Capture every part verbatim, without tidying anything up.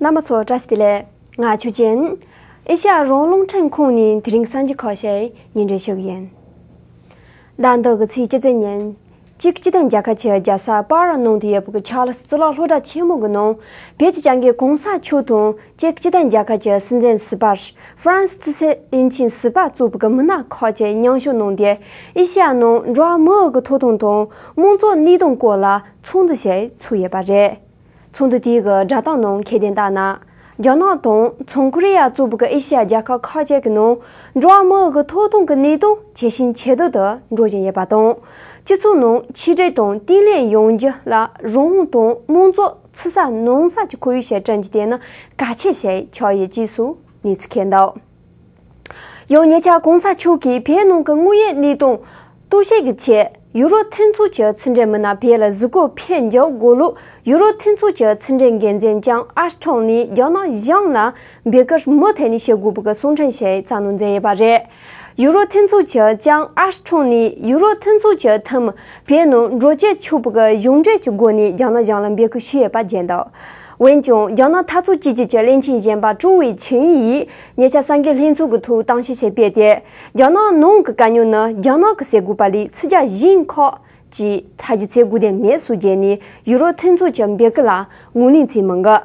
རྣམ་པ་ཚོ་བཀྲ་ཤིས་བདེ་ལེགས། ང་ཆོས་ཅན། ཨེ་ཤ་ཡ་རང་དབང་རླུང་འཕྲིན་ཁང་ནས་དེ་རིང་གསར་འགྱུར་ཁག་ཞིག་སྙན་སྒྲོན་ཞུ་གི་ཡིན། ཟླ་འདི་གི་ཚེས་བཅུ་ཚེས་ཉིན། ཅེཀ་སྤྱི་མཐུན་རྒྱལ་ཁབ་ཀྱི་རྒྱལ་ས་པ་ར་ནང་དུ་ཡོད་པའི་ཆཱ་ལི་སི་གཙུག་ལག་སློབ་གྲྭ་ཆེན་མོ་གི་ནང་། བོད་ཀྱི་བཅའ་འགེལ་གོང་ས་མཆོག་དང་ཅེཀ་སྤྱི་མཐུན་རྒྱལ་ཁབ་ཀྱི་སྲིད་འཛིན་ཟུར་པ། ཧྥ་རན་སི་སྲིད་འཛིན་ཆེན་ཟུར་པ་གཙོས་པའི་མི་སྣ་ཁག་ཅིག་མཉམ་ཞུགས་གནང་སྟེ། ཨེ་ཤ་ཡ་ནང་འགྲོ་བ་མིའི་གི་ཐོབ་ཐང་དང་དམངས་གཙོ་གནས་སྟངས་སྐོར་ལ་ཚོགས་འདུ་ཞིག་ཚོགས་ཡོད་པ་རེད། ཚོགས་འདུ་དེའི་གི་སྒྲ་གདངས་ནང་ཁྱད་ལྡན་ལྟར་ན། རྒྱ་ནག་དང་བྱང་ཀོ་རི་ཡ་གཙོས་པའི་ཨེ་ཤ་ཡ་རྒྱལ་ཁབ་ཁག་ཅིག་གི་ནང་འགྲོ་བ་མིའི་གི་ཐོབ་ཐང་གི་གནས་སྟངས་ཇེ་ཞན་ཇེ་སྡུག་ཏུ་འགྲོ་བཞིན་ཡོད་པ་དང་། སྤྱི་ཚོགས་ནང་ཆིག་སྒྲིལ་དང་བརྟན་ལྷིང་ཡོང་རྒྱུ་ལ་རང་དབང་དང་དམངས་གཙོ་ཆེ་ས་གནང་ས་ཀྱི་ཁོར་ཡུག་ཞིག་བསྐྲུན་རྒྱུ་དེ་ནི་གལ་ཆེ་ཞིག་ཆགས་ཡོད་ཅེས་སོགས་གནས་ཚུལ་འཁོད་འདུག་ཡང་ཉེ་ཆར་གོང་ས་མཆོག་གིས་བོད་ནང་གི་དངོས་ཡོད་གནས་སྟངས་རྟོག་ཞིབ་ཀྱི་ཆེད་ཡུ་རོབ་མཐུན་ཚོགས་ཀྱི་ཕྱི་འབྲེལ་མི་སྣ་བོད་ལ་གཟིགས་སྐོར་ཕེབས་འཇུག་དགོས་ལུགས་ཡུ་རོབ་མཐུན་ཚོགས་ཀྱི་ཕྱི་འབྲེལ་འགན་འཛིན་ལྕམ་ཨེས་ཊོན་ནས་རྒྱ་ནག་གཞུང་ལ་འབོད་སྐུལ་མུ་མཐུད་ནས་བྱེད་དགོས་པའི་གསུང་འཕྲིན་ཞིག་བསྩལ་གནང་མཛད་ཡོད་པ་རེད། ཡུ་རོབ་མཐུན་ཚོགས་ཀྱི་ལྕམ་ཨེས་ཊོན་ནས་ཡུ་རོབ་མཐུན་ཚོགས་ཀྱི་འཐུས་མི་བོད་ནང་འགྲོ་བཅུག་ཆོག་པའི་གཞུང་འབྲེལ་གྱི་སྒོ་ནས་རྒྱ་ནག་གཞུང་ལ་འབོད་སྐུལ་ཞུས་ཡོད་པ་བརྗོད་འདུག་འོན་ཀྱང་རྒྱ་ནག་འཐབ་རྩོད་ཅུས་ཀྱི་བློན་ཆེན་གཞོན་པ་ཀྲུའུ་ཝེ་ཆུན་ཡིས་ཉེ་ཆར་གསར་འགོད་ལྷན་ཚོགས་ཀྱི་ཐོག་གཏམ་བཤད་ཞིག་སྤེལ་ཏེ། རྒྱ་ནག་ནང་གི་དཀའ་རྙོག་ནི་རྒྱ་ནག་གིས་སེལ་དགོས་པ་ལས་ཕྱི་རྒྱལ་གཞན་ཁག་གིས་ཐག་གཅོད་བྱེད་དགོས་དོན་མེད་སོགས་བརྗོད་ནས་ཡུ་རོབ་མཐུན་ཚོགས་ཀྱི་འབོད་སྐུལ་ལ་ངོས་ལེན་བྱས་མི་འདུག་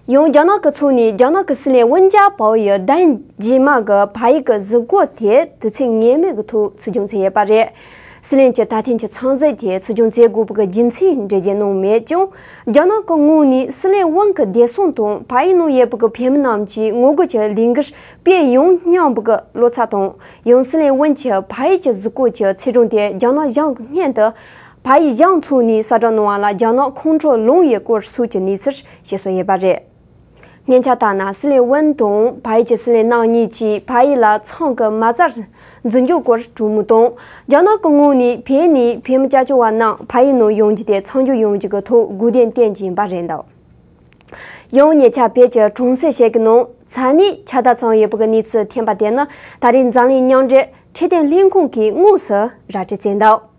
ཡང་རྒྱ་ནག་གི་ཕྱོགས་ནས་རྒྱ་ནག་གི་སྲིད་བློན་ཝུན་ཅཱ་པའོ་ཡི་ཟླ་རྗེས་མ་གི་བལ་ཡུལ་གྱི་གཟིགས་སྐོར་དེ་དུས་ཚོད་ངེས་མེད་ཀྱི་ཐོག་ཚུར་བསྒྱུར་མཛད་ཡོད་པ་རེད། སྲིད་བློན་གྱི་ད་ཐེངས་ཀྱི་འཚམས་གཟིགས་དེ་ཚུར་བསྒྱུར་མཛད་དགོས་པའི་རྒྱུ་མཚན་འགྲེལ་བརྗོད་གནང་མེད་ཀྱང་། རྒྱ་ནག་གི་ངོས་ནས་སྲིད་བློན་ཝུན་གྱི་བདེ་སྲུང་དང་བལ་ཡུལ་ནང་ཡོད་པའི་བོད་མི་རྣམས་ཀྱི་ངོ་རྒོལ་གྱི་ལས་འགུལ་སྤེལ་ཡོང་སྙམ་པའི་བློ་འཚབ་དང་། ཡང་སྲིད་བློན་ཝུན་གྱི་བལ་ཡུལ་གྱི་གཟིགས་སྐོར་གྱི་ཚེས་གྲངས་དེ་རྒྱ་ནག་གཞུང་གི་སྔོན་དུ། བལ་ཡུལ་གཞུང་ཕྱོགས་ནས་གསལ་བསྒྲགས་གནང་བ་ལ་རྒྱ་ནག་ཁོང་ཁྲོ་ལངས་ཡོད་སྐོར་སོགས་ཀྱི་གནས་ཚུལ་བཤད་སྲོལ་ཡོད་པ་རེད། སྔོན་ཆད་ལྟར་ན་སྲིད་བློན་ཝུན་དང་བལ་ཡུལ་གྱི་སྲིད་བློན་རྣམ་གཉིས་ཀྱིས་བལ་ཡུལ་ལ་ཚང་གི་མ་རྩ་འཛུགས་རྒྱུའི་སྐོར་གྲོས་མོལ་དང་། རྒྱ་ནག་གི་ངོས་ནས་བོད་ནས་བོད་མི་སྐྱབས་བཅོལ་བ་རྣམས་བལ་ཡུལ་ནང་ཡོང་རྒྱུ་དེ་མཚམས་འཇོག་ཡོང་རྒྱུ་གི་ཐོག་དགོས་འདུན་བཏོན་གྱི་ཡིན་པ་རེད་འདུག་ཡང་ཉེ་ཆར་བོད་ཀྱི་གྲོང་གསེབ་ཞིག་གི་ནང་ཚ་ནད་ཁྱབ་གདལ་བྱུང་ཡོད་པའི་གནས་ཚུལ་ཐོན་པ་དེ་ནི་ད་རེས་འཛམ་གླིང་མཉམ་འབྲེལ་འཕྲོད་བསྟེན་ལྷན་ཁང་གིས་དངོས་སུ་ར་སྤྲོད་བྱས་འདུག་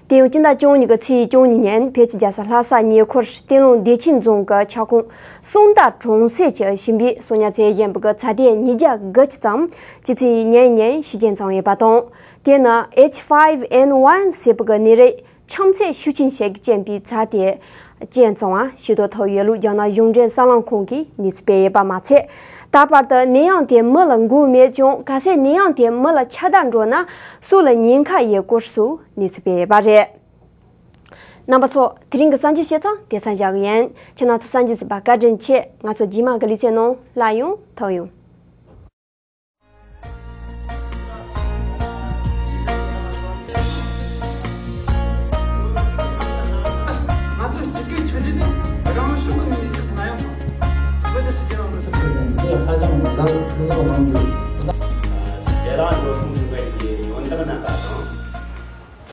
དེ་ཡང་སྤྱི་ཟླ་བཅུ་གཉིས་ཀྱི་ཚེས་བཅུ་གཉིས་ཉིན་བོད་ཀྱི་རྒྱལ་ས་ལྷ་ས་ཉེ་འཁོར་གཏེར་ལུང་བདེ་ཆེན་རྫོང་གི་ཁྱབ་ཁོངས་གསུམ་བདག་གྲོང་གསེབ་ཀྱི་ཞིང་པས་གསོ་ཉར་བྱེད་བཞིན་པའི་ཚ་དེ་ཉིས་བརྒྱ་དགུ་བཅུ་ཙམ་སྤྱི་ཚེས་ཉེར་གཉིས་ཤི་རྐྱེན་བྱུང་ཡོད་པ་དང་། དེ་ནི་ཨེཆ་ཕའི་ཝི་ཨེན་ཝན་ཟེར་བའི་ནད་རིགས་ཁྱབ་ཚད་ཤུགས་ཆེན་ཞིག་རྐྱེན་པས་ཚ་དེ་རྐྱེན་བྱུང་བ་ཤེས་རྟོགས་ཐུབ་ཡོད་ལུགས་རྒྱ་ནག་གཞུང་འབྲེལ་གསར་ལམ་ཁང་གིས་གནས་ཚུལ་སྤེལ་ཡོད་པ་མ་ཚད། ད་བར་དུ་ནད་ཡམས་དེ་མི་ལ་འགོས་མེད་ཀྱང་གལ་སྲིད་ནད་ཡམས་དེ་མི་ལ་ཁྱབ་གདལ་འགྲོ་ན་སྲོག་ལ་ཉེན་ཁ་ཡོད་སྐོར་སོགས་གནས་ཚུལ་སྤེལ་ཡོད་པ་རེད། རྣམ་པ་ཚོ། དེ་རིང་གི་གསར་འགྱུར་བཤད་སྟངས་དེ་ཙམ་བཞག་གི་ཡིན། ཁྱེད་རྣམ་ཚོ་གསར་འགྱུར་གཟིགས་པར་བཀའ་དྲིན་ཆེ། ང་ཚོ་རྗེས་མ་གི་ལེ་ཚན་ནང་སླར་ཡང་ཐུག་ཡོང་། ང་ཚོའི་སྤྱི་སྐད་ཆོས་བརྒྱུད་ནི་རང་བྱུང་གི་ངོས་ནས་ཆགས་ན་ཡང་། བོད་དང་ཕྱི་རྒྱལ་ནང་དུ་ཆགས་ཡོད་པ་ནི་ཧ་ཅང་གཟབ་གཟབ་གནང་རྒྱུ་